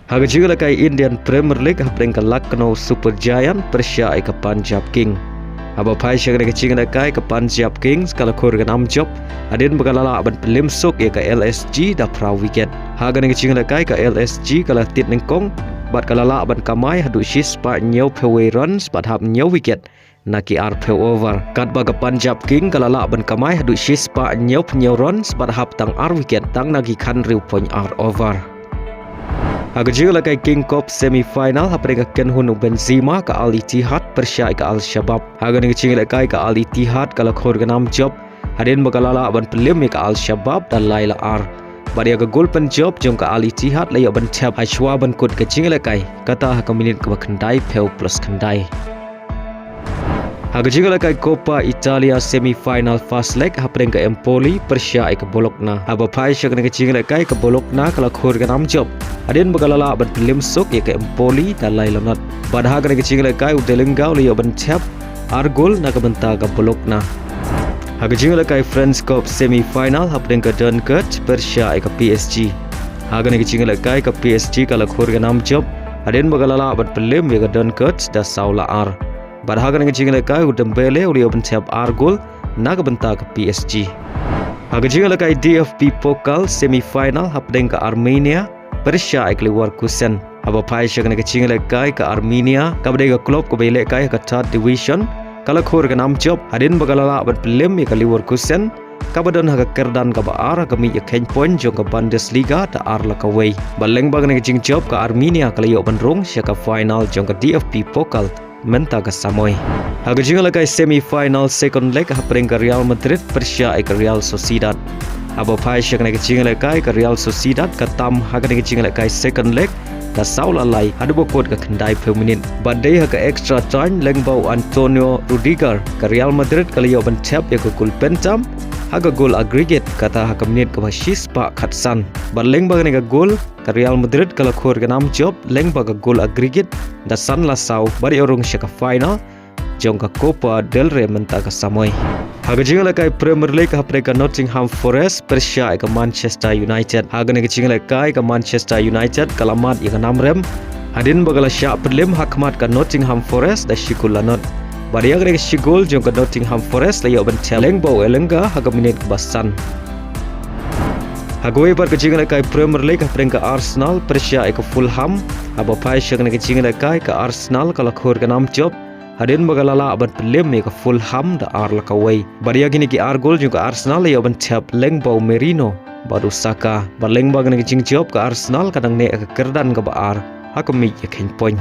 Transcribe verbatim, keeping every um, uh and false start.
Ha ka jingïalehkai Indian Premier League hapdeng ka Lucknow Super Giant pyrshah ïa ka Punjab King. Haba phai sha kane ka jingïalehkai ka Punjab Kings ka la khur ka nam jop hadien ba ka la lah ban pynlem suk ïa ka L S G da phra wicket. Ha kane ka jingïalehkai ka L S G ka la tied nyngkong bad ka la lah ban kamai haduh shispah hynñiewphew wei runs bad hap hynñiew wicket na ki arphew over. Katba ka Punjab King ka la lah ban kamai haduh shispah hynñiewphew hynñiew runs bad hap tang ar wicket tang na ki khathynriew point ar over. Ha ka jingïalehkai King Cup semi final hapdeng ka kynhun u Benzema ka Al Ittihad pyrshah ïa ka Al Shabab. Ha kane ka jingïalehkai ka Al Ittihad ka la khur ka nam jop hadien ba ka la lah ban pynlem ïa ka Al Shabab da lai la ar. Bad ïa ka gol pynjop jong ka Al Ittihad la ïoh ban thep ha shuwa ban kut ka jingïalehkai, kata ha ka minit kaba khyndaiphew plus khyndai. Ha ka jingïalehkai Coppa Italia semi final first leg hapdeng ka Empoli pyrshah ïa ka Bologna. Haba phai sha kane ka jingïalehkai ka Bologna ka la khur ka nam jop hadien ba ka la lah ban pynlem suk ïa ka Empoli da lai la nod. Bad ha kane ka jingïalehkai u De Lingard u la ïoh ban thep ar gol na ka bynta ka Bologna. Ha ka jingïalehkai French Cup semi final hapdeng ka Dunkirk pyrshah ïa ka P S G. Ha kane ka jingïalehkai ka P S G ka la khur ka nam jop hadien ba ka la lah ban pynlem ïa ka Dunkirk da saw la ar. Bad ha kane ka jingïalehkai u Dembele u la ïoh ban thep ar gol na ka bynta ka P S G. Ha ka jingïalehkai D F B Pokal semi final hapdeng ka Arminia pyrshah ïa ka Leverkusen. Haba phai sha kane ka jingïalehkai ka Arminia kaba dei ka klub kaba ïalehkai ha ka third division ka la khur ka nam jop hadien ba ka la lah ban pynlem ïa ka Leverkusen kaba don ha ka kyrdan kaba ar ha ka miej ïakheiñ point jong ka Bundesliga da ar la kawei. Bad lyngba kane ka jingjop ka Arminia ka la ïoh ban rung sha ka final jong ka D F B Pokal mynta ka samoi. Ha ka jingïalehkai semi final second leg hapdeng ka Real Madrid pyrshah ïa ka Real Sociedad. Haba phai sha kane ka jingïalehkai ka Real Sociedad ka tam ha kane ka jingïalehkai second leg da saw la lai haduh ba kut ka khyndaiphew minit. Bad dei ha ka extra time lyngba u Antonio Rudiger ka Real Madrid ka la ïoh ban thep ïa ka gol pyntam ha ka gol aggregate kata ha ka minit kaba shispah khatsan. Bad lyngba kane ka gol ka Real Madrid ka la khur ka nam jop lyngba ka gol aggregate da san la saw bad ïoh rung sha ka final jong ka Copa del Rey mynta ka samoi. Ha ka jingïalehkai Premier League hapdeng ka Nottingham Forest pyrshah ïa ka Manchester United. Ha kane ka jingïalehkai ka Manchester United ka la mad ïa ka nam rem hadien ba ka la shah pynlem ha khmat ka Nottingham Forest da shi gol la nod. Bad ïa kane ka shi gol jong ka Nottingham Forest la ïoh ban thep lyngba u Elanga ha ka minit kaba san. Ha kawei pat ka jingïalehkai Premier League hapdeng ka Arsenal pyrshah ïa ka Fulham. Haba phai sha kane ka jingïalehkai ka Arsenal ka la khur ka nam jop hadien ba ka la lah ban pynlem ïa ka Fulham da ar la kawei. Bad ïa kine ki ar gol jong ka Arsenal la ïoh ban thep lyngba u Merino bad u Saka. Bad lyngba kane ka jingjop ka Arsenal ka dang neh ha ka kyrdan kaba ar ha ka miej ïakheiñ point.